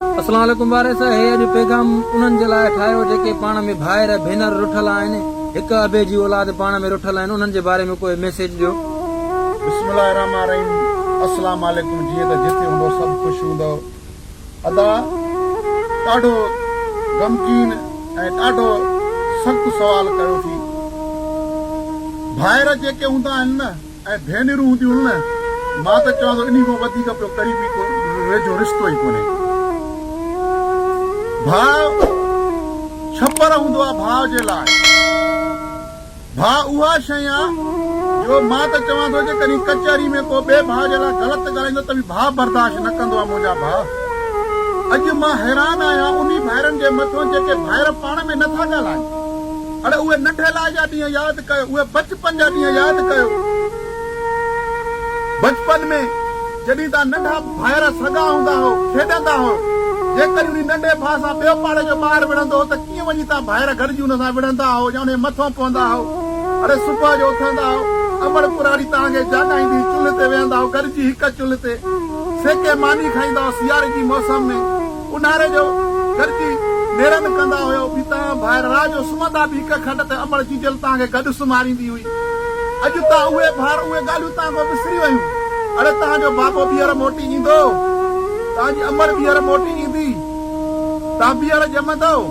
اسلام عليڪم وارث هي اڄ پيغام انهن جي لاء ٺاهيو جيڪي پاڻ ۾ ڀائر ڀينر رٺل آهن هڪ ابي جي اولاد پاڻ ۾ رٺل آهن انهن جي باري ۾ ڪوئي ميسيج ڏيو. بسم الله الرحمٰن الرحيم اسلام عليڪم جيئن ته جتي هوندو سڀ خوش هوندؤ ادا ڏاڍو غمگين ۽ ڏاڍو سخت سوال ڪيو ٿي ڀائر جيڪي هوندا آهن نه ۽ ڀينرون هونديون هن نه، مان ته چوان ٿو انهي کان وڌيڪ ٻيو قريبي ڪو ويجهو رشتو ئي ڪونهي. ڀاء ڇپر هوندو آهي ڀاء جي لاء. ڀاء اها شيء آ جو مان ته چوان ٿو جيڪڏهن ڪچهري ۾ ڪو ٻئي ڀاء جي لاء غلط ڳالهائيندو ته به ڀاء برداشت نه ڪندو آ منهنجا ڀاء. اڄ مان حيران آهيان انهي ڀائرن جي مٿون جيڪي ڀائر پاڻ ۾ نه ٿا ڳالهائين. اڙي اهي ننڍي لاء جا ڏينهن ياد ڪيو، اهي بچپن جا ڏينهن ياد ڪيو. بچپن ۾ جڏهن توهان ننڍا ڀائر سڳا هوندا هئو، کيڏندا هئو، جيڪڏهن انهي ننڍي ڀاء سان ٻيو پاڙي جو ٻار وڙهندو هو ته ڪيئن وڃي توهان ڀائر گڏجي ان سان وڙهندا هئو يا انهي مٿو پوندا هئو. اڙي صبح جو اٿندا هئو، امڙ ڪراڙي توهان کي جاڳائيندي هئي، چلهه تي ويهندا هئو، گڏجي هڪ چلهه تي سيڪي ماني کائيندا هئو سياري جي موسم ۾. اونهاري جو گڏجي نيرن ڪندا هيو به توهان ڀائر رات جو سمهندا به هڪ کٽ تي امڙ جيجل توهان کي گڏ سمهاريندي هئي. اڄ توهان اهي ڀائر اهي ڳالهيون توهان کان وسري ويون. اڙي توهان جو بابو ٻيهر موٽي ايندو. توهان جي امڙ ٻيهر موٽي ايندي. توهان ٻيهر ڄمندؤ.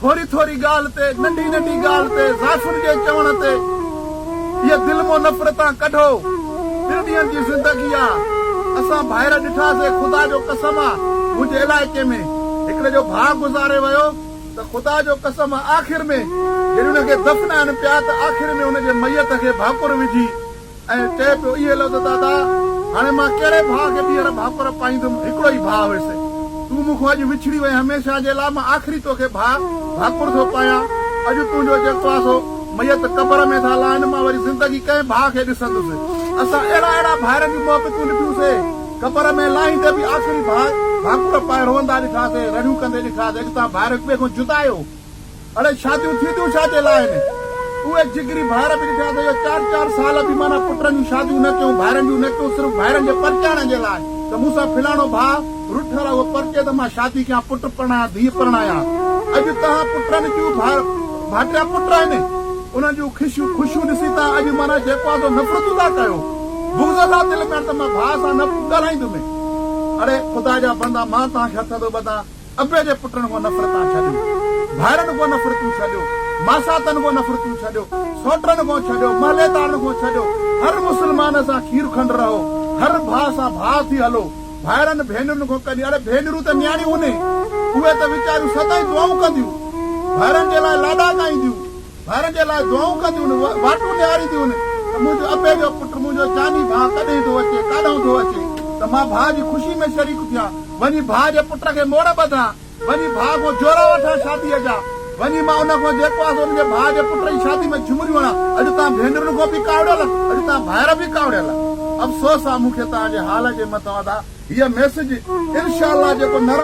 ٿوري ٿوري ڳالهه تي، ننڍي ننڍي ڳالهه تي، زائفن جي چوڻ تي اهي دل مان نفرتان ڪڍو. ٻن ڏينهن جي زندگي آ. اسان ڀائر ڏٺاسي خدا جو قسم آ منهنجي علائقي ۾ هڪڙي جو ڀاء گذاري ويو ته خدا جو قسم آ آخر ۾ جڏهن ان کي دفنائن پيا ته آخر ۾ ان جي ميت کي ڀاڪر وجهي ۽ چئي پيو، اهي لفظ دادا، هاڻي مان ڪهڙي ڀاء کي ٻيهر ڀاڪر پائيندم، هڪڙو ئي ڀاء هيس. تون مون کان اڄ وڇڙي وئين هميشه جي لاء، مان آخري توکي ڀاء ڀاڪر ٿو پايان. اڄ تنهنجو جيڪو آ سو ميت قبر ۾ ٿا لاهن، مان وري زندگي ڪنهن ڀاء کي ڏسندس. اسان اهڙا اهڙا ڀائرن جون محبتون ڏٺيون سي، قبر ۾ لاهيندي به آخري ڀاء ڀاڪر پائي روئندا ڏٺاسي، رڙيون ڪندي ڏٺاسي. اڄ توهان ڀائر هڪٻئي کان جدا آهيو. اڙي شاديون ٿينديون ڇا جي لاء آهن؟ اهي جگري ڀائر به ڏٺا اٿئي جو چار چار سال به معنيٰ پٽن جون شاديون نه ڪيون، ڀائرن جون نه ڪيون، صرف ڀائرن جي پرچائڻ جي لاء ته مون سان فلاڻو ڀاء رٺل آهي اهو پرچي ته مان شادي ڪيان، پٽ پرڻايان، ڌيء پرڻايان. اڄ توهان پٽن جون ڀائٽيا پٽ آهن، انهن جون خشيون خوشيون ڏسي توهان اڄ معنيٰ جيڪو آهي سو نفرتون ٿا ڪيو، بغض ٿا دل ۾ آڻيو ته مان ڀاء سان نه ڳالهائيندم. اڙي خدا جا بندا مان توهان کي هٿ ٿو ٻڌان. ابي جي پٽن کان نفرتان ڇڏيو، ڀائرن کان نفرتون ڇڏيو، ماساتن کان نفرتون ڇڏيو، سئوٽن کان ڇڏيو، محليدارن کان ڇڏيو، هر مسلمان سان کير کنڊ رهو، هر ڀاء سان ڀاء ٿي هلو، ڀائرن ڀينرن کان ڪڏهن اڙي ڀينرون ته نياڻيون هن، اهي ته ويچاريون سدائين دعائون ڪنديون، ڀائرن جي لاء لاڏا ڳائينديون. ڀائرن جي لاء دعائون ڪنديون هن، واٽون نهارينديون هن ته منهنجو ابي جو پٽ، منهنجو جاني ڀاء ڪڏهن ٿو اچي، ڪاڏانهن ٿو اچي ته مان ڀاء جي خوشي ۾ شريڪ ٿيان، وڃي ڀاء جي پٽ کي موڙ ٻڌان، وڃي ڀاء کان جورا وٺان شاديء جا، وڃي مان ان کان جيڪو آهي سو ان جي ڀاء جي پٽ جي شادي ۾ جهمريون هڻان. اڄ توهان ڀينرن کان به ڪاوڙيل، اڄ توهان ڀائر به ڪاوڙيل. افسوس آهي مون کي توهان جي حال جي مٿان ادا، هيء ميسج انشاء الله جيڪو نرم.